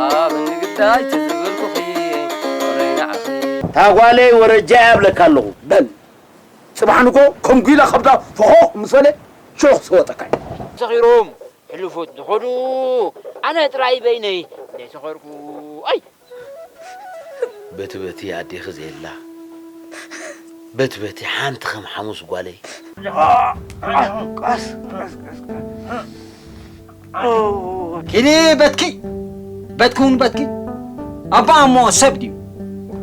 ኣብ እንግዳይ ተዝብልኩኺ፣ ፍቕረይ ንዓኺ። ታጓለይ ወረጃ እያ እብለካ ኣለኹ። በል፣ ጽባሕ ንጎ ከም ጒላ ከብዳ ፈኾኽ ምስ በለ ሽዑ ክሰወጠካ እዩ። ሰኺሮም ሕሉፎት ዝኸዱ፣ ኣነ ጥራይ በይነይ ዘይሰኸርኩ። ኣይ! በቲ በቲ ኣዴኺ ዘየላ፣ በቲ በቲ ሓንቲ ከም ሓሙስ ጓለይ። ቀስ፣ ቀስ፣ ቀስ፣ ቀስ። ኪዲ በትኪ፣ በትኪ እውን በትኪ። ኣባ እሞ ሰብ ድዩ?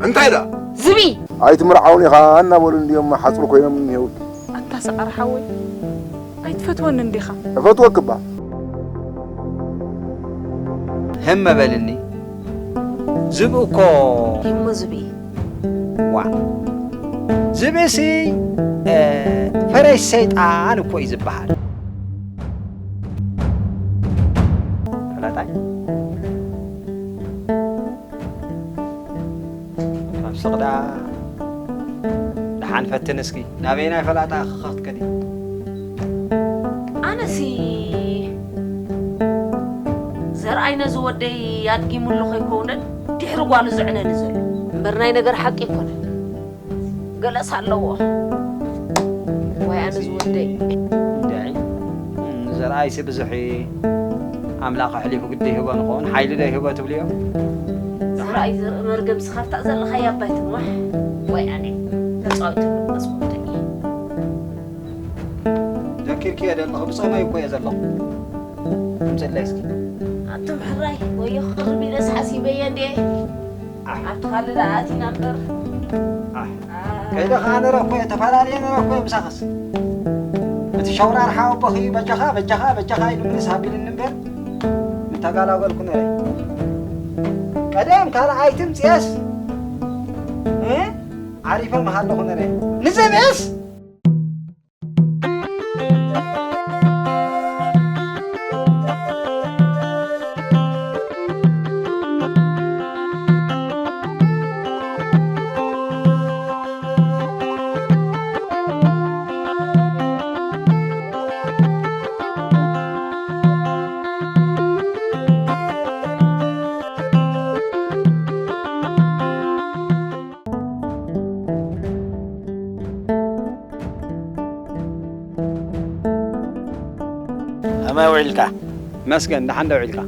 እንታይ ደኣ? ዝብኢ! ኣይትምርዓውን ኢኻ እናበሉ እንድዮም ሓጹር ኮይኖም እኒሄውኪ። ኣታ ሰዓር ሓወይ፣ ኣይትፈትወኒ እንዲኻ? እፈትወኪ እባ። ህም መበልኒ። ዝብኢ እኮ። እሞ ዝብኢ። ዋእ። ዝብኢሲ፣ እ፣ ፈረስ ሰይጣን እኮ እዩ ዝበሃል። ፈላጣይ? ካብ ስቕ ደኣ ደሓን ፈትን እስኪ። ናበየናይ ፈላጣ ክኸትከዲ? ኣነሲ ዘርኣይ ነዚ ወደይ ኣድጊሙሉ ከይከውንን ድሕሪ ጓሉ ዝዕነኒ ዘሎ። እምበር ናይ ነገር ሓቂ ኣይኮነን። ገለስ ኣለዎ። ወይ ኣነ ዝወደይ። እንድዒ፣ ንዘርኣ ኣይሲ ብዙሕ ኣምላኽ ኣሕሊፉ ግዲ ይህቦ ንኸውን ሓይሊ ዶ ይህቦ ትብልዮ? ዝራእዩ ዘርኢ መርገም ስኻፍታ ዘለኻያ ኣባይ ትንዋሕ። ወይ ኣነ ተጻዊቱ መስኮተኝ። ዘኪርክዮ ዘለኹ ብጸመይ እኮ እየ ዘለኹ። ምጽለይ እስኪ። ኣቱም ሕራይ ወዮ ክርብ ኢለስ ሓሲበየ እንዴ። ኣሕ። ኣብቲ ካልእ ደኣ ኣቲና እምበር። ኣሕ። ከይደ ኸዓ ነረ እኮ እየ፣ ተፈላለየ ነረ እኮ እየ ምሳኽስ። እቲ ሸውራር ሓወቦኺ በጃኻ፣ በጃኻ፣ በጃኻ ኢሉ ምንስ ሃቢልኒ እምበር፣ ምተጋላገልኩ ነረ። ቀደም ካልኣይ ትምጽኤስ፣ እ? ዓሪፈ ምሃለኹ ነረ። ንዘብኤስ ከመይ ውዒልካ? መስገን፣ ደሓን ዶ ውዒልካ?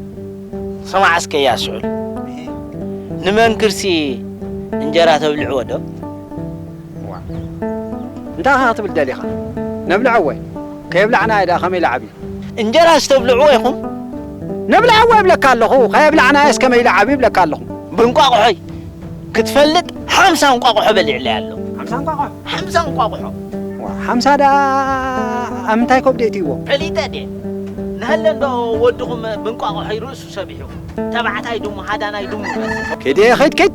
ስማዕ እስከ እያ ስዑል። እህ። ንመንክርሲ እንጀራ ተብልዕዎ ዶ? ዋ። እንታይ ኢኻ ክትብል ደሊኻ? ነብልዐዎ። ከየብላዕና ደኣ ከመይ ልዓብዩ? እንጀራስ ተብልዕዎ ኢኹም? ነብልዐዎ ይብለካ ኣለኹ። ከየብላዕናዮስ ከመይ ልዓብዩ ይብለካ ኣለኹ። ብእንቋቑሖይ ክትፈልጥ ሓምሳ እንቋቑሖ በሊዕለይ ኣሎ። ሓምሳ እንቋቑሖ? ሓምሳ እንቋቑሖ። ዋ፣ ሓምሳ ደኣ ኣብ ምንታይ ከብዲ እትይዎ? ፈሊጠ ድየ? ንሃለ እንዶ ወድኹም ብእንቋቑሖይ ርእሱ ሰቢሑ። ተባዕታይ ድሙ፣ ሃዳናይ ድሙ ይመስል። ኪድ፣ ኪድ፣ ኪድ።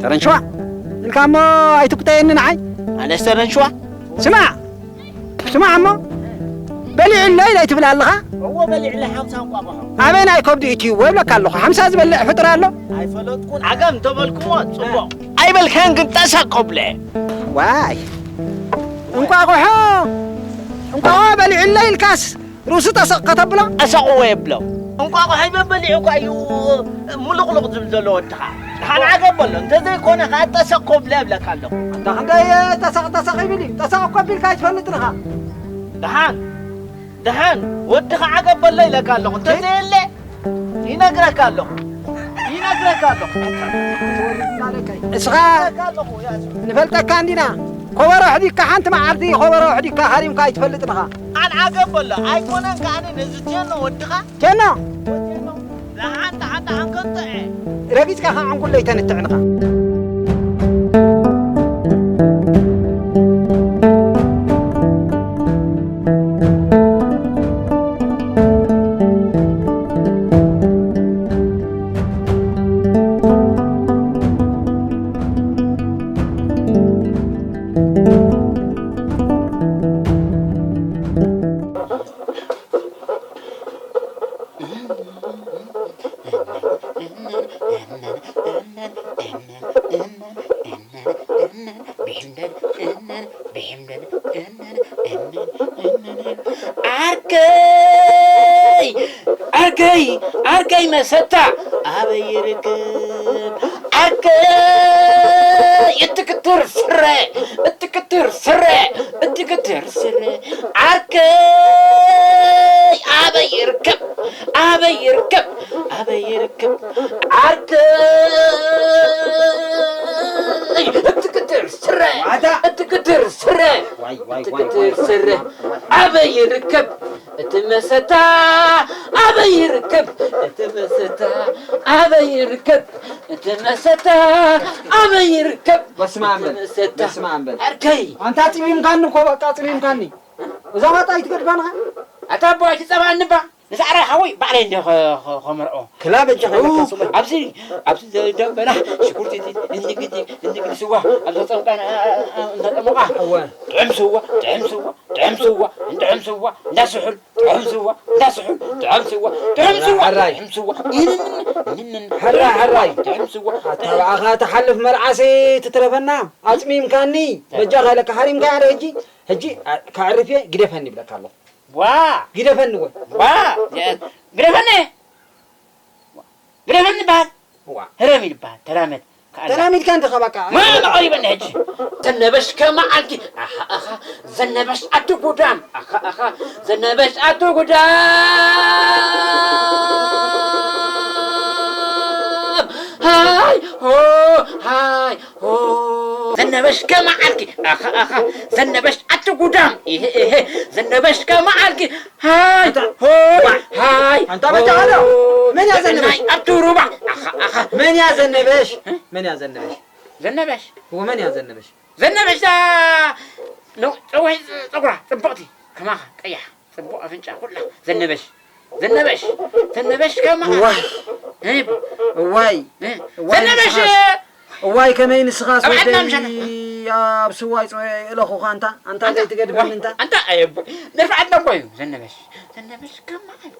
ተረንሽዋ። ኢልካ እሞ ኣይትቁጠየኒ ንዓይ። ኣነስ ተረንሽዋ? ስማዕ! ስማዕ እሞ፣ በሊዑ ኣሎ ኢለ ኣይትብል ኣለኻ? እዎ፣ በሊዑ ኣሎ፣ ሓምሳ እንቋቑሖ። ኣበይ ናይ ከብዱ ኢትዩ ወይ ብለካ ኣለኹ? ሓምሳ ዝበልዕ ፍጡር ኣሎ? ኣይፈለጥኩን። ዓገብ እንተበልኩዎ ጽቡቕ። ኣይበልካን ግን ጠሰቕ ከብለ። ዋይ። እንቋቑሖ፣ እንቋቑሖ በሊዑ ኣሎ ኢልካስ ርእሱ ጠሰቕ ከተብሎ? ጠሰቕዎ የብሎ። እንቋቑሖ በበሊዑ እኳ እዩ ምሉቕሉቕ ዝብል ዘሎ ወድኻ። ደሓን ዓገብ በሎ። እንተዘይኮነ ኸዓ ጠሰቕ ከብለ እብለካ ኣለኹ። ኣንታ ክንደይ ጠሰቕ ጠሰቕ ይብል እዩ? ጠሰቕ እኮ ኣቢልካ ኣይትፈልጥን ኢኻ። ደሓን፣ ደሓን፣ ወድኻ ዓገብ በሎ ኢለካ ኣለኹ። እንተዘየለ፣ ይነግረካ ኣለኹ። ይነግረካ ኣለኹ። እስኻ ይነግረካ ኣለኹ፣ ያ ሰው። ንፈልጠካ እንዲና። ኮበሮ ኣሕዲግካ ሓንቲ መዓልቲ ኮበሮ ኣሕዲግካ ሃሪምካ ኣይትፈልጥን ኢኻ። ኣን ዓገብ በሎ። ኣይኮነን ከኣኒ ነዚ ቴኖ ወድኻ። ቴኖ። ቴኖ። ደሓን፣ ደሓን፣ ደሓን ከንጥዐ። ረጊጽካ ኸዓ ዕንኩለይ ተንትዕንኻ። ዓርከይ፣ ዓርከይ፣ ዓርከይ መሰታ ኣበይ ይርከብ? ዓርከይ፣ እትክትር ስረ፣ እትክትር ስረ፣ እትክትር ስረ፣ ዓርከይ ኣበይ ይርከብ? ኣበይ ይርከብ? ኣበይ ይርከብ? ዓርከይ፣ እትክትር ስረ፣ ዋታ? እትክትር ስረ፣ ዋይ፣ ዋይ፣ ዋይ፣ እትክትር ዋይ፣ ስረ፣ ዋይ። ኣበይ ይርከብ? እቲ መሰታ ኣበይ ይርከብ? እቲ መሰታ ኣበይ ይርከብ? እቲ መሰታ ኣበይ ይርከብ? በስመ ኣብ በል። እቲ መሰታ በስመ ኣብ በል። ዓርከይ። ኣንታ ጽሚምካኒ እኮ በቃ ጽሚምካኒ። እዛ ዋጣ ኣይትገድፋንኻ? ኣታ ኣቦ ኣይትጸባእኒ እባ። ንሳዕራይ ሓወይ ባዕለይ እንደ ኸ-፣ ኸ-፣ ኸመርዖ። ክላ በጃኻ ለካ ስሙ። ኣብዚ፣ ኣብዚ ዘደበላ ሽጉርቲ እዚ እንድግዲ፣ እንድግዲ ስዋ ኣብ ዘጸምቃ፣ እ፣ እ፣ እ፣ እንዳጠመቓ። እወ። ጥዑም ስዋ፣ ጥዑም ስዋ፣ ጥዑም ስዋ፣ ጥዑም ስዋ፣ እንዳስሑል፣ ጥዑም ስዋ፣ እንዳስሑል፣ ጥዑም ስዋ፣ ጥዑም ስዋ፣ ሕራይ። ጥዑም ስዋ። ይንን፣ ይንን፣ ሕራይ፣ ሕራይ። ጥዑም ስዋ። ኣታ ብኣኻ ትሓልፍ መልዓሰይ ትትረፈና፣ ኣጽሚምካኒ። በጃኻ ኢለካ ሓሪምካ ያለ ሕጂ፣ ሕጂ፣ ኣ፣ ከዕርፍ እየ፣ ግደፈኒ ይብለካ ኣለኹ። ዋ! ግደፈኒ ወይ? ዋ! ግደፈኒ! ግደፈኒ በሃል። ዋ። ህረም ይበሃል። ተላመድ። ተላሚድካ እንዲኻ በቃ። መን ኣቕሪበኒ ሕጂ? ዘነበሽ ከመዓልኪ፣ ኣኻ፣ ኣኻ፣ ዘነበሽ ኣቲ ጉዳም፣ ኣኻ፣ ኣኻ፣ ዘነበሽ ኣቲ ጉዳም። ሃይ፣ ሆ፣ ሃይ፣ ሆ። ዘነበሽ ከመዓልኪ፣ ኣኻ፣ ኣኻ፣ ዘነበሽ ኣቲ ጉዳም፣ ኢሄ፣ ኢሄ፣ ዘነበሽ ከመዓልኪ፣ ሃይ፣ ኣንታ፣ ሆይ፣ ዋ፣ ሃይ፣ ኣንታ በጃ ኣሎ። ሆይ፣ መን እያ ዘነበሽ? ናይ ኣብቲ ሩባ፣ ኣኻ፣ ኣኻ። መን እያ ዘነበሽ? እ? መን እያ ዘነበሽ? ዘነበሽ? እወ፣ መን እያ ዘነበሽ? ዘነበሽ እዛ ነ-፣ ጸዋይ ጸጉራ፣ ጽብቕቲ፣ ከማኻ፣ ቀያሕ፣ ጽቡቕ ኣፍንጫ፣ ኩላ። ዘነበሽ፣ ዘነበሽ፣ ዘነበሽ ከማኻ። እዋይ። እ? እዋይ። እ? እዋይ፣ ዘነበሽ! ንስኻስ እዋይ፣ ከመይ ንስኻስ ኣብ ዓድና ወደይ ምሻና። ኣብ ስዋ ይጽ-፣ የእለኹኻ ኣንታ፣ ኣንታ ኣንታ፣ ዘይትገድፈኒ ኣንታ። ኣንታ፣ ኣየ፣ ነፍዓትና እኮ እዩ፣ ዘነበሽ። ዘነበሽ ከማን።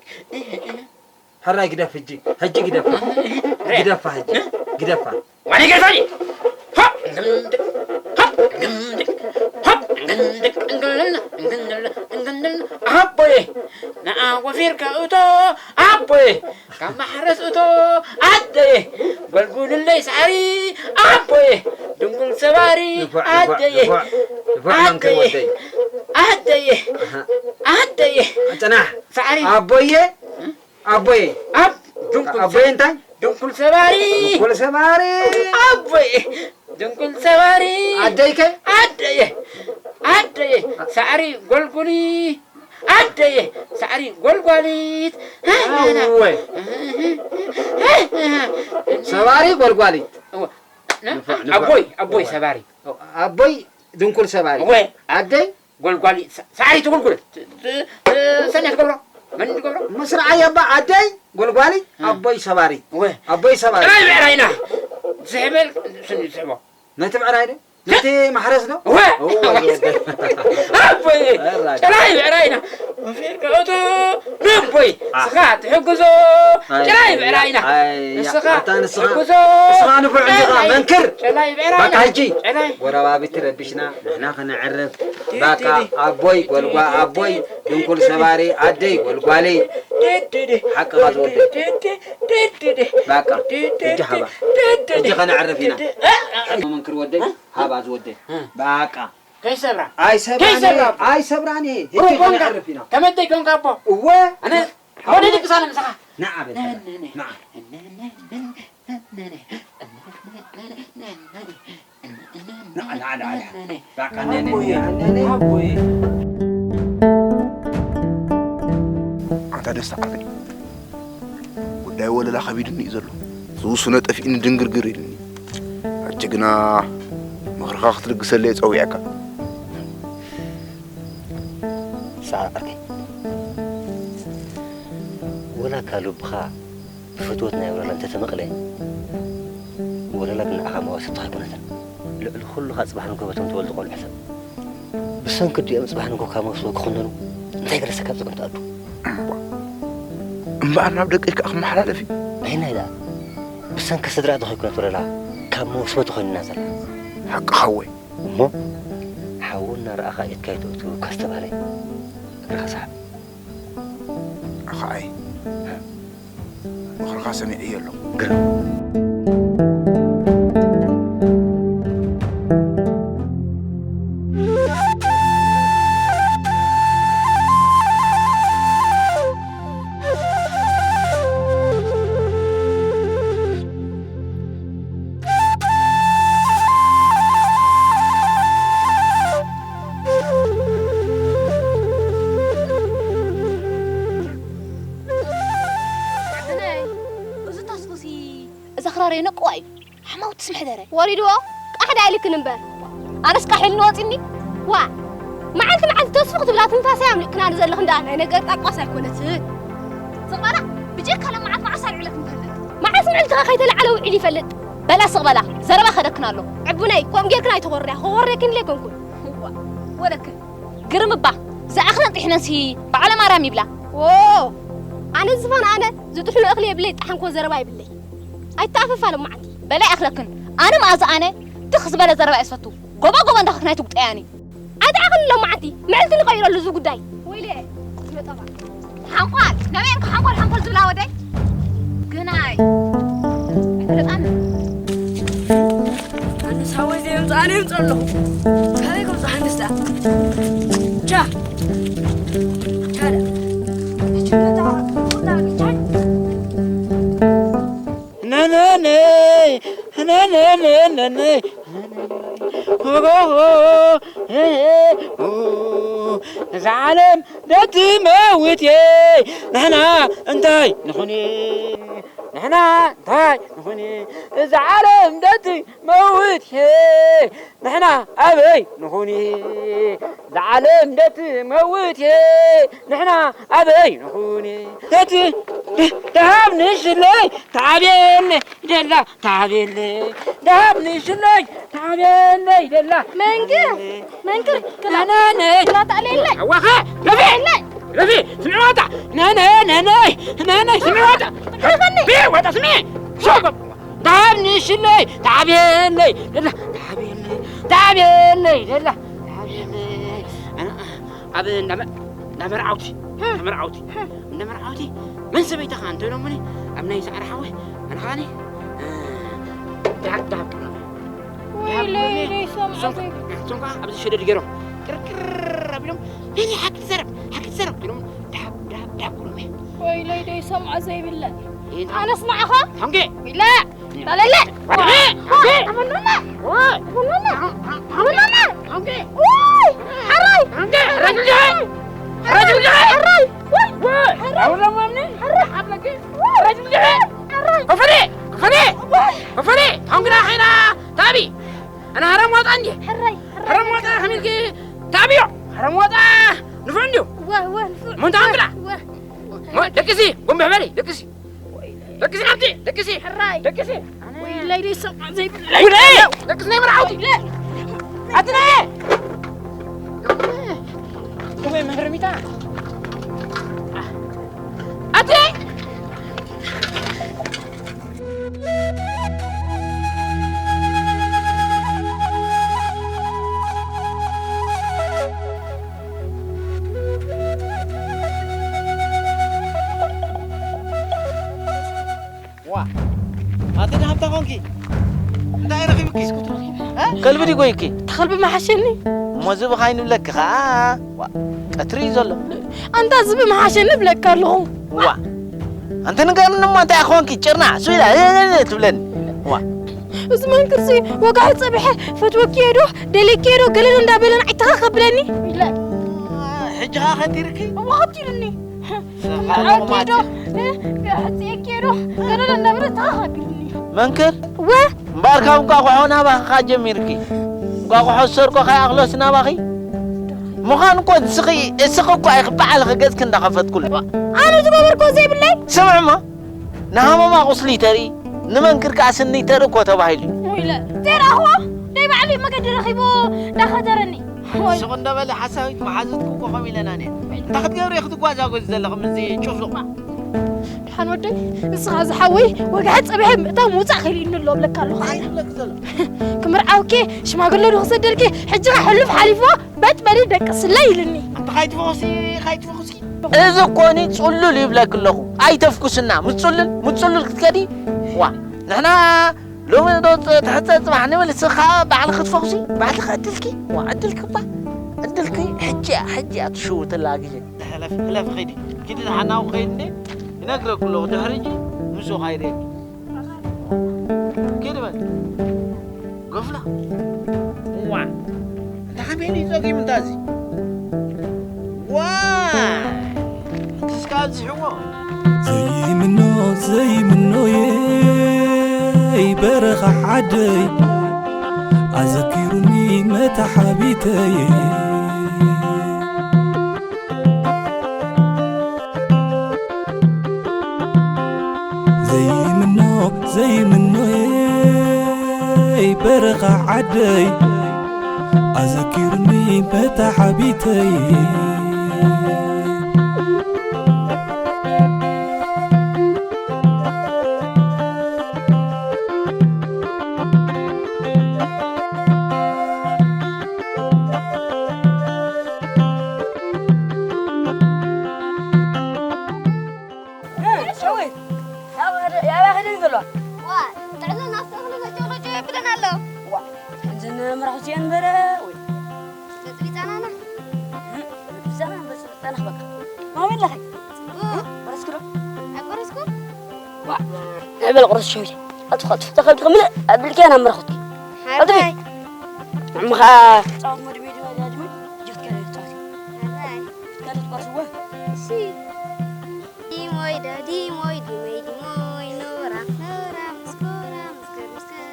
ሕራይ ግደፍ፣ ሕጂ፣ ሕጂ ግደፋ። ግደፋ፣ ሕጂ፣ ግደፋ። ዋኔ ገርፋኒ! ሆፕ! እንግልድቅ! ሆፕ! እንግልድቅ! ሆፕ! እንግልድቅ! እንግልድቅ! እንግልድቅ! እንግልድቅ! ኣቦዬ! ንዓ ወፊርካ እቶ ኣቦዬ! ካብ ማሕረስ እቶ ኣደዬ! ጓልጉልለይ ሳዕሪ ኣቦዬ! ድንጉል ሰባሪ ንፉዕ፣ ንፉዕ፣ ኣደዬ! ንፉዕ፣ ንፉዕ መምክር ኣደዬ! ወደይ። ኣደዬ! ኣሃ። ኣደዬ! ጽናሕ። ሳዕሪ። ኣቦዬ፣ ኣቦዬ። ኣብ ድንኩል ኣቦዬ እንታይ? ድንኩል ሰባሪ። ድንኩል ሰባሪ። ኣቦዬ! ድንኩል ሰባሪ። ኣደይከ? ኣደዬ! ኣደዬ! ሳዕሪ ጎልጉሊ። ኣደዬ! ሳዕሪ ጎልጓሊት። እወ። ሰባሪ ጎልጓሊት። እወ። ንፉዕ፣ ንፉዕ፣ ኣቦይ፣ ኣቦይ ንፉዕ። ሰባሪ። ኣቦይ ድንኩል ሰባሪ። እወ። ኣደይ? ጎልጓሊ፣ ሳ-፣ ሳዕሪ ትጉልጉል። ት-፣ ት-፣ ት-፣ ሰንያ ትገብሮ? መን ትገብሮ? ምስራዓይ ኣባ ኣደይ ጎልጓሊ፣ እ። ኣቦይ ሰባሪ። እወ። ኣቦይ ሰባሪ። ጥራይ ብዕራይና። ዝሕበል ስኒ ዝሕቦ። ነቲ ብዕራይ ዶ? ነቲ ማሕረስ ዶ? እወ። እወ፣ ዝወደድ። ኣቦይ፣ ኣራዳ። ጥራይ ብዕራይና። ወፊርካ እቶ ነቦይ፣ ኣ። ስኻ ትሕግዞ። ኣይ፣ ጭራይ ኣይ፣ ብዕራይና። ኣይ፣ ንስኻ ኣታ ንስኻ፣ ትሕግዞ። ንስኻ ንፉዕ እንዲኻ፣ ጭራይ፣ መንክር። ጭራይ ብዕራይና። ባካ ሕጂ። ጭራይ። ጎረባብቲ ረቢሽና፣ ንሕና ከነዕርፍ። ዲ፣ ባካ ዲ፣ ዲ። ኣቦይ፣ ጎልጓ ዲ፣ ዲ፣ ኣቦይ፣ ዲ፣ ድንኩል ዲ፣ ዲ። ሰባሪ፣ ኣደይ፣ ጎልጓሊ። ዲ፣ ዲ፣ ዲ። ሓቅኻ ዝወደይ። ዲ፣ ዲ፣ ዲ፣ ዲ፣ ዲ። ባካ፣ ዲ፣ ዲ፣ ሕጂ ዲ፣ ሓባ። ዲ፣ ዲ፣ ዲ። ሕጂ ከነዕርፍ ኢና። ዲ፣ ዲ። እ፣ እ፣ እ። መንክር ወደይ፣ እ? ሃባ ዝወደይ። እ። ባካ። ከይሰብራ። ኣይሰብራን ከይሰብራ እየ፣ ኣቦ። ኣይሰብራን እየ። ሩቅ ሕጂ ኮንካ። ከነዕርፍ ኢና። ከመደይ ኮንካ ኣቦ? እወ። ኣነ ሓወይ። ወደ ድቅሳ ንምሳኻ። ንዓ በል፣ ንዓ። ንዓ። ንዓ፣ ንዓ፣ ንዓ፣ ንዓ። በቃ፣ ንዓ፣ ንዓ፣ ንዓ። ኣቦይ፣ ኣቦይ። ኣንታ ደስታ ዓርከይ። ጉዳይ ወለላ ከቢድኒ እዩ ዘሎ። ዝውስኖ ጠፊእኒ ድንግርግር ኢሉኒ። ሕጂ ግና ምኽርኻ ክትልግሰለይ ጸዊዐካ። ሰዓር ዓርከይ፣ ወላ እካ ልብኻ ብፍትወት ናይ ወለላ እንተተመቕለ፣ ወለላ ግን ንዓኻ መዋሰብትኻ ኣይኮነትን። ልዕሊ ኩሉ ኸኣ ጽባሕ ንግሆ በቶም ትወልዱ ቆልዑ ሕሰብ። ብሰንኪ ኣዲኦም ጽባሕ ንግሆ ካብ መውስቦ ክኹነኑ እንታይ ገለ ሰብ ካብ ጸገም ትኣቱ? እምባ-፣ እምበኣር ናብ ደቀይ ከኣ ክመሓላለፍ እዩ። ኣየናይ ደኣ? ብሰንኪ ስድራ ዶ ከይኮነት ወለላ ካብ መውስቦ ተኾይኑና ዘላ? ሓቅኻ እወ። እሞ ሓዊ እናረኣኻ ኢድካ ኣይተእቱ እኳ ዝተባህለ እግርኻ ሰሓብ። ኣኸኣይ። ምኽርኻ ሰሚዐዮ ኣለኹ። ግርም። ዓድነይ፣ እዚ ታስኩሲ፣ እዚ ክራር የነቅዋ እዩ። ሓማውትስ መሕደረ። ወሪድዎ፣ ቃሕ ዳ ኢልክን እምበር። ኣነስ ቃሕ ኢልኒ ወጺኒ። ዋ፣ መዓልቲ መዓልቲ ተስፉ ክትብላ ትንፋሰይ ኣምሊቕክናኒ ዘለኽን ደኣ ናይ ነገር ጣቋስ ኣይኮነትን። ስቕ በላ፣ ብጀካ ሎማዓንቲ መዓስ ኣልዒለክን ይፈልጥ? መዓስ ምዕልትኻ ከይተለዓለ ውዒሉ ይፈልጥ? በላ ስቕ በላ፣ ዘረባ ከደክን ኣሎ። ዕቡነይ፣ ከምኡ ጌርክን ኣይተኾርያ፣ ከኾርየክን ኢለ ኣይኮንኩን። ዋ፣ ወለክን። ግርም እባ፣ ዝኣኽለን ጥሒነንሲ በዓለ ማርያም ይብላ። ዎ፣ ኣነ ዝፋን ኣነ ዝጥሕኖ እኽሊ የብለይ፣ ዝጠሓንክዎ ዘረባ የብለይ። ኣይተኣፈፋ ሎማዓንቲ። በላይ ኣኽለክን፣ ኣነ መኣዝ ኣነ ትኽ ዝበለ ዘረባ እየ ዝፈቱ። ጎባ ጎባ እንዳኸክን ኣይትጉጠያኒ። ኣይትዓኽን ሎማዓንቲ፣ ምዕልቲ ንቐይረሉ እዚ ጉዳይ። ወይለ፣ ዝመጠባ። ሓንኳል፣ ናበይ እየን ሓንኳል ሓንኳል ዝብላ ወደይ? ግናይ፣ ኣይፈለጣን። ኣለኹ። ካበይ ከምጽእ ሃንደስ ደኣ? ቻ! ቻ ደኣ። እቺ መታ ኩላ ቻ! ነነነይ፣ ነነነነነይ፣ ሆሆሆ፣ ሄሄ፣ ኦ፣ እዛ ዓለም ደትመውት እየ፣ ንሕና እንታይ ንኹን? ንሕና እንታይ ንኹን? እዛ ዓለም ደትመውት እየ፣ ንሕና ኣበይ ንኹን? እዛ ዓለም ደትመውት እየ፣ ንሕና ኣበይ ንኹን? ደት-፣ ደ-፣ ደሃብ ንሽለይ ተዓብየለይ ደላ፣ ተዓብየለይ። ደሃብ ንሽለይ ተዓብየለይ ደላ። መንግር፣ መንግር፣ ክላ-፣ ናናነይ። ክላ ተዕልየለይ። ኣዋኸ፣ ረፊ፣ ተዕልየለይ። ረፊ፣ ስምዒ ዋጣ። ናናይ፣ ናናይ፣ ናናይ፣ ስምዒ ዋጣ። ተዕልየለይ። ቢ፣ ዋጣ ስምዒ። ሸጎ። ደሃብ ንሽለይ ተዓብየለይ ደላ፣ ተዓብየለይ። ተዓብየለይ ደላ፣ ተዓብየለይ። ኣነ ኣብ እንዳ መ-፣ እንዳ መርዓውቲ፣ እንዳ መርዓውቲ፣ እንዳ መርዓውቲ መን ሰበይትኻ እንተ ኢሎምኒ፣ ኣብ ናይ ሳዕሪ ሓወይ፣ ኣነ ኸዓኒ፣ እ፣ ደሃብ፣ ደሃብ ክብሎም። ደሃብ ወይለይ፣ ክብሎም። ደይ ሰምዖ እሶም፣ ዘይ- እሶም ከዓ ኣብዚ ሸደድ ገይሮም፣ ቅርቅር ኣቢሎም፣ "ነይ፣ ነይ፣ ሓቂ ትዛረብ፣ ሓቂ ትዛረብ" ኢሎም፣ ደሃብ፣ ደሃብ፣ ደሃብ ክብሎም እየ። ወይለይ፣ ደይ ሰምዖ ዘይብለ። ይሄን ኣነስ ንዓኻ? ሓንጌ! ኢለ! በለለ! ወድሜ! ሓንጌ! ተመኖና! ወይ! ተመኖና! ሓንጌ! ተመኖና! ሓንጌ! ውይ! ሓራይ! ሓንጌ! ሓራይ! ሓራይ! ሓራይ! ወይ! ወይ! ሓራይ! ኣሁን ለማምኒ? ሓራይ! ሓብለኪ? ወይ! ሓራይ! ሓራይ! ከፈለ! ከፈለ! ወይ! ከፈለ! ኣሁን ግና ኸይና ታቢ! ኣነ ሃረም ወጣ እንጂ! ሓራይ! ሓራይ! ሃረም ወጣ ከሚልኪ ታቢዮ! ሃረም ወጣ ንፉዕ እንዲዩ! ወ-፣ ወ-፣ ንፉዕ! ሞንታ ሃንግላ! ወ-፣ ሞ-፣ ደቅሲ! ጉንብሕ በሊ! ደቅሲ! ደቅሲ ናብቲ! ደቅሲ! ሕራይ! ደቅሲ! ወይለይ ደይ ሰምዓ ዘይብለይ! ወይለይ! ደቅሲ ናይ መርዓውቲ! ኣትነ! ወይ መህረሚታ! ኣቲ! ዋ፣ ኣቲ ደሓን እንታይ ኾንኪ? እንታይ ረኺብኪ? እስኩ ትረኺበ? እ? ከልቢ ድዩ ጎይኪ? እታ ከልቢ መሓሸኒ። እሞ ዝብኻ ኣይንብለኪ ኸዓ። ዋ፣ ቀትሪ እዩ ዘሎ። ኣንታ ዝብ መሓሸኒ እብለካ ኣለኹ። ዋ፣ ኣንቲ ንገርኒ እሞ እንታይ ኾንኪ? ጭርና፣ ሱኢላ፣ እ፣ እ፣ እ፣ ትብለኒ። ዋ። እዚ መንክርሲ ወጋሒ ጸብሐ ፈትወኪ እየ ዶ፣ ደልየኪ እየ ዶ፣ ገለል እንዳበለ ንዓይ ተኻ ከብለኒ። ኢለ። ሕጂ ኸ ከቲርኪ? እሞ ከቲርኒ። ዓኪ ዶ፣ እ፣ ሕጽየኪ ዶ፣ ገለል እንዳበለ ተኻ ከቢርኒ። መንክር? ወ? እምበኣር ካብ እንቋቑሖ ናባኺ ኸኣ ጀሚርኪ። እንቋቑሖ ዝሰርቆ ከይኣኽሎስ ናባኺ? ምዃን እኮ ንስኺ፣ እስኺ እኮ ኢኺ ባዕልኺ ገጽኪ እንዳኸፈትኩሉ። ኣነ ዝገበርኩ ዘይብለይ? ስምዕሞ፣ ንሃመማ ቁስሊ ተርኢ፣ ንመንክር ከኣ ስኒ ተርኢ እኮ ተባሂሉ እዩ። ወይለ፣ ዘይረኣኽዎ? ደይ ባዕሉ መገዲ ረኺቡ እንዳኸተረኒ። ወይ። ስቕ እንዶ በሊ ሓሳዊት መሓዙትኪ እኮ ከምኡ ኢለና ነይሩ። እንታይ ክትገብሪ ኢኺ ክትጓዛጎዚ ዘለኺ ምስዚ ጭፍሉቕ? ድሓን ወደይ፣ ንስኻ ዝሓወይ ወግሐ ጸብሐ ምእታው ምውጻእ ከሊእኒ ኣሎ እብለካ ኣለኹ። እንታይ ይብለኪ ዘሎ? ክምርዓውኪ ሽማግለ ዶ ክሰደልኪ፣ ሕጂ ኸ ሕሉፍ ሓሊፍዎ፣ በጥ በሊ ደቅስለይ ኢልኒ። ኣንቲ ካይትፈኹሲ፣ ካይትፈኹሲ። እዚ እኮ እኒ ጽሉል ይብለኪ ኣለኹ። ኣይተፍኩስና። ምጽሉል፣ ምጽሉል ክትከዲ? ዋ፣ ንሕና ሎሚ ዶ ፅ-፣ ትሕፀ ፅባሕ ንብል፣ እስኻ ባዕልኺ ትፈኹሲ፣ ባዕልኺ ዕድልኪ። ዋ፣ ዕድልኪ እባ፣ ዕድልኪ ሕጂ እያ፣ ሕጂ እያ ትሽውትላ ግዜ። ሕለፊ፣ ሕለፊ ኺዲ። ኪዲ ንሓናው ኸይድ እንዴ? ይነግረኩ ኣለኹ፣ ድሕሪ ሕጂ ምስኡ ኻይደ። ኪዲ በል። ገፍላ። እዋ። እንተ ሓሜን እዩ ጸጊሙ እንታዚ። ዋ! እንተስካ ኣብዚሕዎ። ዘይምኖ፣ ዘይምኖየይ በረኻ ዓደይ ኣዘኪሩኒ መታሓቢተይ። ዘይምኖ ዘይምኖየይ በረኻ ዓደይ ኣዘኪርኒ መታሓቢተይ። ሸዊት፣ ያባኸደ፣ ያባኸደ ይብሎ። ዋ፣ ጥዕና ናፍቆ ክሎ ጨሎ ጨሎ ይብለን ኣሎ። ዋ፣ ከምዚ ንመርዓውቲ እየን ኣነኽ በቃ። ማሚ ኣለኸ? እ? ቆረስኩ ዶ? ኣይቆረስኩ? ዋ፣ ንዕበል ቆረስ ሸዊት። ኣጥፋ፣ ኣጥፋ፣ ተኸልቲ ምልእ ኣቢልኪ ኣና መረኹት። ሓራይ። እምኻ ጻወት መድሜ ዲማ ዳድመ ጀት ከለ ጻወት። ሓራይ። ከለ ቆረስ ወ። እሺ። ዲሞይ ዳዲሞይ ዲሞይ ዲሞይ ኖራ ኖራ ምስኮራ ምስከር ምስከር።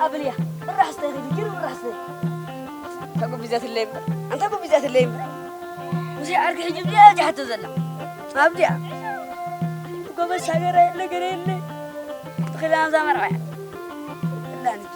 ኣብል እያ። ብራህ ስተይ ኺዱ ጊሩ ብራህ ስተይ። ተጉቢዛትለይ እምበር፣ ኣንታ ጉቢዛትለይ እምበር። ሙሴ ዓርኪ ሕጂ ብዚኣ እያ ትሓቶ ዘላ። ኣብዚኣ። ጎበዝ ሳገራ የለ፣ ገለ የለ። ትኽእል ኣምዛ መርዓ እያ። እላ ንጂ።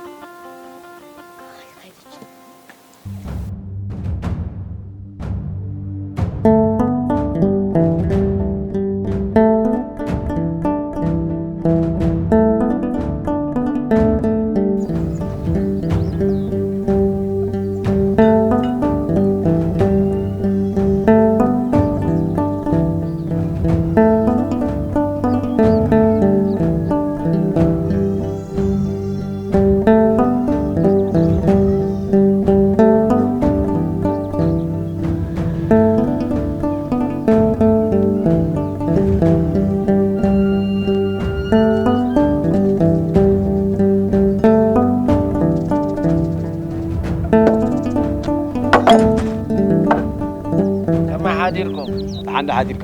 ከመይ ሓዲርኩም? ብሓንዳ ሓዲርካ።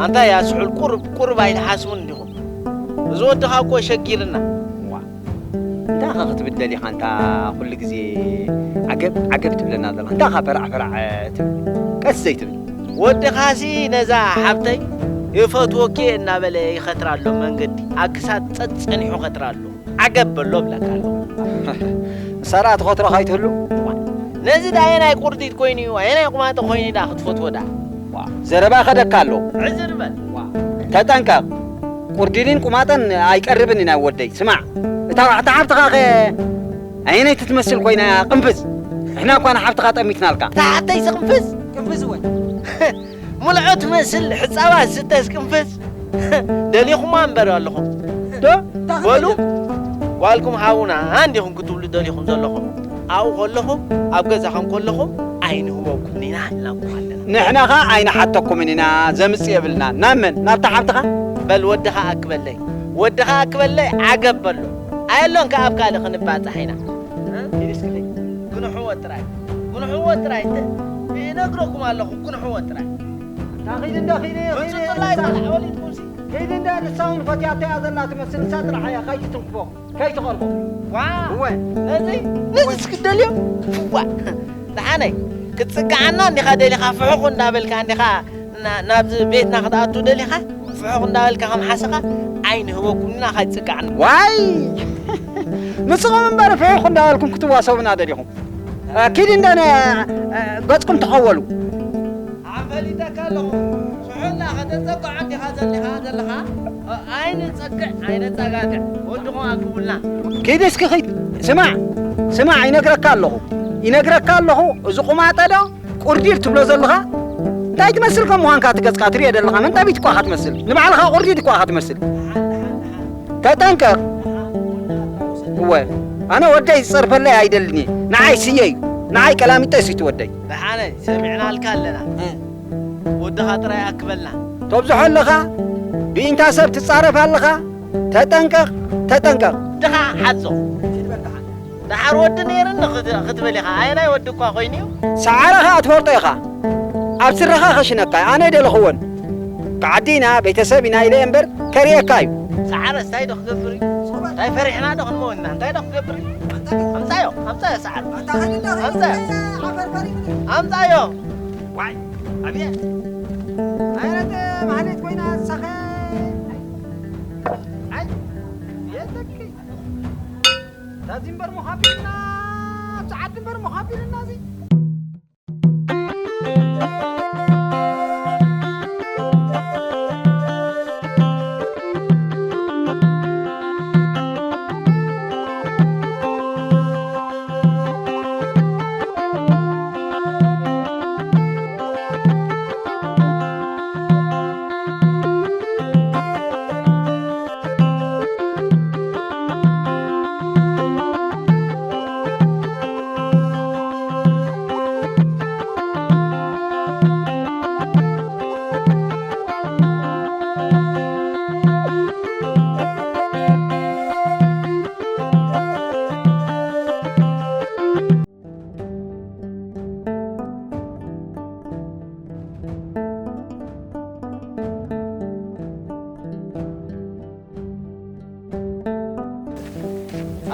ኣንታ ያ ስሑል ቁሩብ፣ ቁሩብ ኣይትሓስቡን እንዲኹም? እዚ ወድኻ እኮ ሸጊርና። ዋ፣ እንታይ ኸ ክትብል ደሊኻ? እንታ ኩሉ ግዜ ዓገብ፣ ዓገብ ትብለና ዘለኻ? እንታይ ኸ ፈራዕ፣ ፈራዕ ትብል? ቀስ ዘይትብል? ወድኻሲ ነዛ ሓብተይ ይፈትወኪ እናበለ ይኸትራ ኣሎ መንገዲ። ኣብ ክሳድ ጸጸኒሑ ኸትራ ኣሎ። ዓገብ በሎ እብለካ ኣለኹ። ንሳ ደኣ ትኸትሮ ከይትህሉ? ነዚ ደኣ ኣየናይ ቁርዲድ ኮይኑ እዩ? ኣየናይ ቁማጦ ኮይኑ ደኣ ክትፈትዎ ደኣ? ዋ፣ ዘረባ ይኸደካ ኣሎ። ዕዝር በል። ዋ፣ ተጠንቀቕ። ቁርዲድን ቁማጠን ኣይቀርብን እዩ ናይ ወደይ። ስማዕ፣ እታ፣ እታ ሓብትኻ ኸ ኣየነይቲ ትመስል ኮይና እያ? ቅንፍዝ። ንሕና እኳ ንሓብትኻ ጠሚትናልካ። እታ ሓብተይ ስቕንፍዝ? ቅንፍዝ ወይ? ሙልዖ ትመስል ሕጻባ ዝተስ ቅንፍዝ። ደሊኹማ እምበር ኣለኹም። ዶ? በሉ፣ ጓልኩም ሃቡና እንዲኹም ክትብሉ ደሊኹም ዘለኹም። ኣብኡ ከለኹም፣ ኣብ ገዛኹም ከለኹም ኣይንህበኩምን ኢና ኢልናኩም ኣለና። ንሕና ኸኣ ኣይንሓተኩምን ኢና፣ ዘምጽእ የብልና። ናብ መን? ናብታ ሓብትኻ? በል ወድኻ ኣክበለይ፣ ወድኻ ኣክበለይ፣ ዓገብ በሎ። ኣየሎን ከኣ ኣብ ካልእ ክንባጻሕ ኢና። እ? ኢድስክለይ፣ ግንሕዎ ጥራይ፣ ግንሕዎ ጥራይ፣ ተ-፣ ይነግረኩም ኣለኹ፣ ግንሕዎ ጥራይ። ኣታ ኺድ እንዳ ኺድ፣ ኺድ፣ ምጽጽላይ ንሳ። ሳላሕ ወሊድኩምሲ። ኺድ እንዳ ንሳ እውን ፈትያታ እያ ዘላ ትመስል፣ ንሳ ጥራሕ እያ፣ ከይትትንክፎ፣ ከይትቐርቦ። ዋ! እወ። ነዚ፣ ነዚ እስኪ ደልዮ? ዋ! ደሓነይ፣ ክትጽግዓና እንዲኻ ደሊኻ፣ ፍሑቕ እንዳበልካ እንዲኻ፣ ና-፣ ናብዚ ቤትና ክትኣቱ ደሊኻ? ፍሑኽ እንዳበልካ ከም ሓሰኻ ኣይንህበኩምና፣ ካይትጽግዓና። ዋይ! ንስኹም እምበር ፍሑኽ እንዳበልኩም ክትዋሰቡና ደሊኹም። እ፣ ኪድ እንዳ ነ-፣ እ፣ ገጽኩም ተኸወሉ። ኣፈሊጠካ ኣለኹ። ስሑልና ከተጸግዖ እንዲኻ ዘሊኻ ዘለኻ። እ፣ ኣይንጸግዕ፣ ኣይነጸጋግዕ። ወድኹም ኣክቡልና። ኪድ እስኪ ኪድ። ስማዕ፣ ስማዕ፣ ይነግረካ ኣለኹ። ይነግረካ ኣለኹ። እዚ ቁማጠ ዶ ቁርዲድ ትብሎ ዘለኻ? እንታይ ትመስል ከም ምዃንካ እቲ ገጽካ ትርእዮ ዘለኻ? መንጠቢት እኳ ኢኻ ትመስል። ንባዕልኻ ቁርዲድ እኳ ኢኻ ትመስል። ተጠንቀቕ። እወ፣ ኣነ ወደይ ዝጸርፈለይ ኣይደልን እየ። ንዓይ ስየ እዩ። ንዓይ ቀላሚጦስ እዩ እቲ ወደይ። ደሓነ ሰሚዕናልካ ኣለና። እ። ወድኻ ጥራይ ኣክበልና። ተብዝሖ ኣለኻ፣ ብኢንታ ሰብ ትጻረፍ ኣለኻ። ተጠንቀቕ፣ ተጠንቀቕ። ድኻ ሓዞ። ደሓር ወዲ ነይርኒ ክት-፣ ክትብል ኢኻ። ኣየናይ ወዲ እኳ ኮይኑ እዩ? ሰዓረ ኸኣ ትፈልጦ ኢኻ። ኣብ ስረኻ ኸሽነካ፣ ኣነ ደለኽዎን። ብዓዲ ኢና፣ ቤተሰብ ኢና ኢለ እምበር፣ ከርእየካ እዩ። ሰዓረ እንታይ ዶ ክገብር እዩ? እንታይ ፈሪሕና ዶ ክንመውት ኢና? እንታይ ዶ ክገብር እዩ? ኣምጻዮ፣ ኣምጻዮ ሰዓረ። ኣምጻዮ። ኣምጻዮ። ዋይ፣ ኣብየ። ኣይረተ ማህሌት ኮይና ሳኸ። ኣይ፣ የተኪ። ታዚ እምበር ምዃን ቢልና፣ ኣብቲ ዓዲ እምበር ምዃን ቢልና እዚ።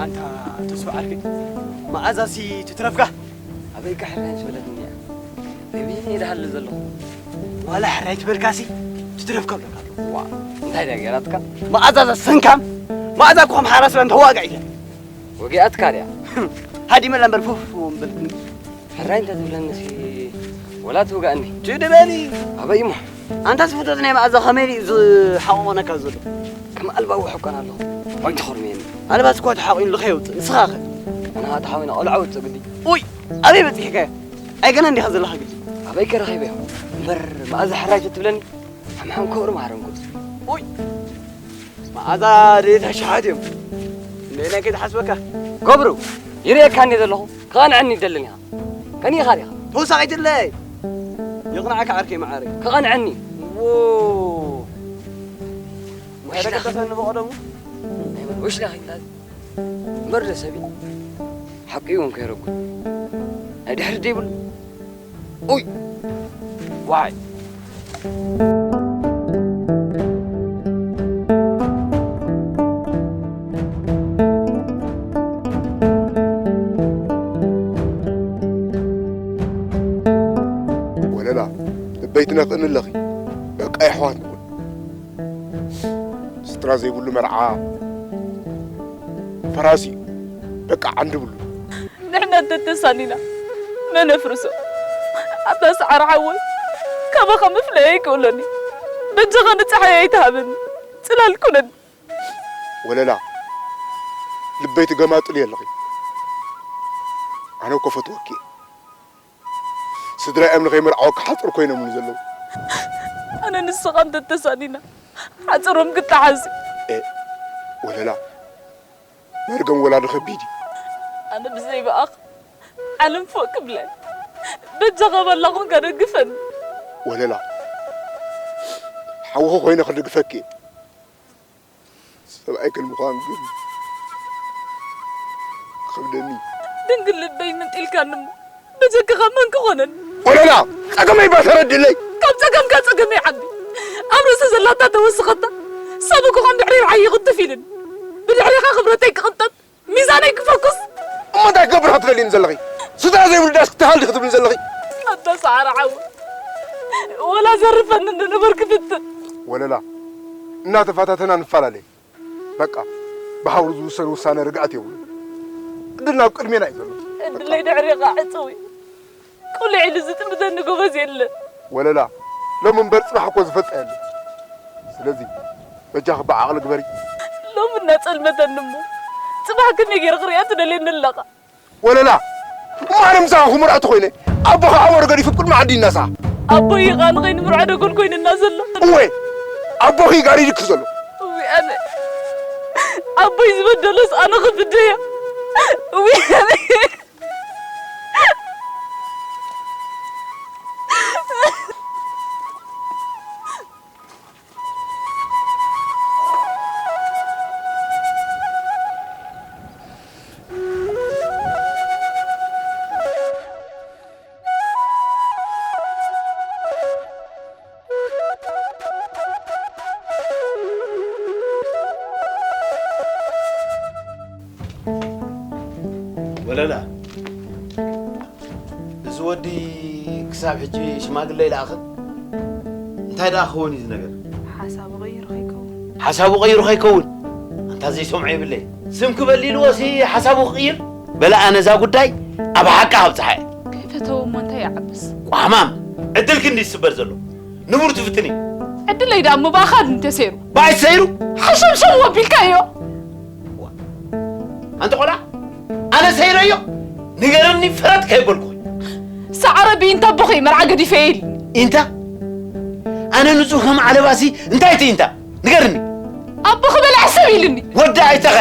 ኣንታ ተስፋ ዓርከይ፣ መኣዛሲ ትትረፍካ? ኣበይ ከ ሕራይ ዝበለትኒ እያ? ሪብኒ እየ ድሃሉ ዘለኹ። ዋላ ሕራይ ትበልካሲ ትትረፍካ ብለካ ኣለኹ። ዋ፣ እንታይ ድያ ገይራትካ? መኣዛዛ ሰንካም፣ መኣዛ እኮ ከም ሓራስ በን ተዋጋእ እያ። ወጊኣትካ ድያ? ሃዲመላ እምበር ፉፍ በልክኒ። ሕራይ እንተ ትብለኒ ሲ ወላ ትውጋእኒ። ትድበኒ። ኣበይ እሞ? ኣንታ ስፍቶት ናይ መኣዛ ከመይ ድዩ ዝሓቆቆነካ ዘሎ? ከም ኣልባ ውሕቆን ኣለኹ። ወይ ትኾርምየኒ። ኣልባስ እኳ ተሓቂኑ ልኸ የውፅእ። ንስኻ ኸ? ኣነ ኸዓ ተሓዊነ ቆልዓ ወፅእ ግዲ። ኡይ! ኣበይ በፂሕካዮ? ኣይ ገና እንዲኻ ዘለኻ ግዲ። ኣበይ ከ ረኺበዮ? እምበር መኣዛ ሕራይ ትብለኒ? ሓምሓም ክብሪ ማረም ኩሉ። ኡይ! መኣዛ ድሌት ኣሽሓት እዮም። ንዕናይ ከይትሓስበካ። ገብሩ፣ ይርእየካ እንደ ዘለኹ፣ ክቐንዐኒ ይደልን ኢኻ። ከኒእኻ ዲኻ? ተወሳኺ ትለይ። የቕንዓካ ዓርከይ መዓረይ። ክቐንዐኒ። ዎ። ወሽላኽ። ተደገሰኒ ብቐደሙ። ናይ መን ወሽላኽ ኢልካ? እምበር ዶ ሰብ እዩ? ሓቂ እውን ከይረጉ። ናይ ድሕሪ ደይብሉ። ኡይ! ዋይ! ወለላ፣ ልበይ ትነኽእኒ ኣለኺ። በቃ የሕዋት ንኹን። ስድራ ዘይብሉ መርዓ ፈራሲ እዩ። በቃ ዓንዲ ብሉ። ንሕና እንተተሳኒና መን ኣፍርሶ? ኣታ ሰዓር ሓወይ፣ ካባኻ ምፍለይ ኣይክእሎን እዩ። በጃኻ ንጸሓይ ኣይትሃበኒ። ጽላል ኩነኒ። ወለላ፣ ልበይ ትገማጥል የለኺ። ኣነ እኮ ፈትወኪ እየ። ስድራኦም ንኸይምርዓወኪ ሓጹር ኮይኖምኒ ዘለዉ። ኣነ ንስኻ እንተተሳኒና ሓጹሮም ክተሓዝ። ኤ፣ ወለላ፣ መርገም ወላዲ ከቢድ እዩ። ኣነ ብዘይ ብኣኻ ዓለም ፎእ ክብለ። በጃኻ ባላ ኾንካ ደግፈኒ። ወለላ፣ ሓውኺ ኮይነ ክድግፈኪ እየ። ሰብኣይክን ምዃን ግን ይኸብደኒ። ድንግል ልበይ ምንጢልካኒ እሞ በጀክኻ መን ክኾነኒ? ወለላ፣ ጸገመይ ባተረድለይ። ካብ ጸገምካ ጸገመይ ዓቢ። ኣብ ርእሲ ዘላታ ተወስኸታ። ሰብ እኮ ከም ድሕሪ ርዓይ ይቕጥፍ ኢልን። ብድሕሪኻ ክብረተይ ክቕንጠጥ፣ ሚዛነይ ክፈኩስ። እሞ እንታይ ክገብር ክትደልይኒ ዘለኺ? ስድራ ዘይብሉ ዳስ ክትሃል ዲኺ ትብልኒ ዘለኺ? ኣታ ሰዓረ ዓው። ወላ ዘርፈኒ እንዶ ነበርኩ ፍትን። ወለላ፣ እናተፋታተና ንፈላለይ። በቃ፣ ብሃውሪ ዝውሰን ውሳነ ርግኣት የብሉን። ዕድል ናብ ቅድሜና እዩ ዘሎ። ዕድለይ ድሕሪኻ ዕጽው እዩ። ቁልዕ ኢሉ ዝጥምተኒ ጎበዝ የለን። ወለላ፣ ሎሚ እምበር ጽባሕ እኮ ዝፈልጣ የለን። ስለዚ፣ በጃኺ ብዓቕሊ ግበሪ። ሎሚ እናጸልመተኒ እሞ፣ ጽባሕ ከመይ ገይረ ክርእያ ትደልየኒ ኣለኻ? ወለላ፣ እሞ ኣነ ምሳኻ ክምርዖ ተኾይነ፣ ኣቦኻ ኣወር ገዲፉ ቅድሚ ዓዲ ይነሳ። ኣቦይ ኸኣ ንኸይንምርዖ ደጎል ኮይኑና ዘሎ። እወ፣ ኣቦኺ ጋሪድኪ ዘሎ። እዊ ኣነ፣ ኣቦይ ዝበደሎስ ኣነ ክፍደዮ። እዊ ኣነ። ወለላ፣ እዚ ወዲ ክሳብ ሕጂ ሽማግለ ኣይለኣኽን? እንታይ ደኣ ክኸውን እዩ እዚ ነገር? ሓሳቡ ቀይሩ ከይከውን። ሓሳቡ ቀይሩ ከይከውን? ኣንታ ዘይሰምዖ የብለይ። ስም ክበል ኢልዎሲ ሓሳቡ ክቕይር? በለ ኣነ እዛ ጉዳይ ኣብ ሓቃ ከብጽሓ እየ። ከይፈተዎ እሞ እንታይ ይዓብስ? ቋማም፣ ዕድልኪ እንዲ ዝስበር ዘሎ። ንቡር ትፍትኒ። ዕድለይ ደኣ እሞ ብኣኻ ድዩ ተሰይሩ? ብኣይ ተሰይሩ? ሓሸምሸም ወቢልካዮ። ዋ። ኣንቲ ቆልዓ፣ ኣነ ሰይረዮ? ንገረኒ፣ ፍረድ ከይበልኩኺ። ሰዓረ ብኢንታ ኣቦኺ መርዓ ገዲፈ ኢልኒ። ኢንታ? ኣነ ንጹህ ከም ዓለባሲ እንታይ እቲ ኢንታ? ንገርኒ። ኣቦኺ በላዕ ሰብ ኢልኒ። ወዲ ኣይተኸ።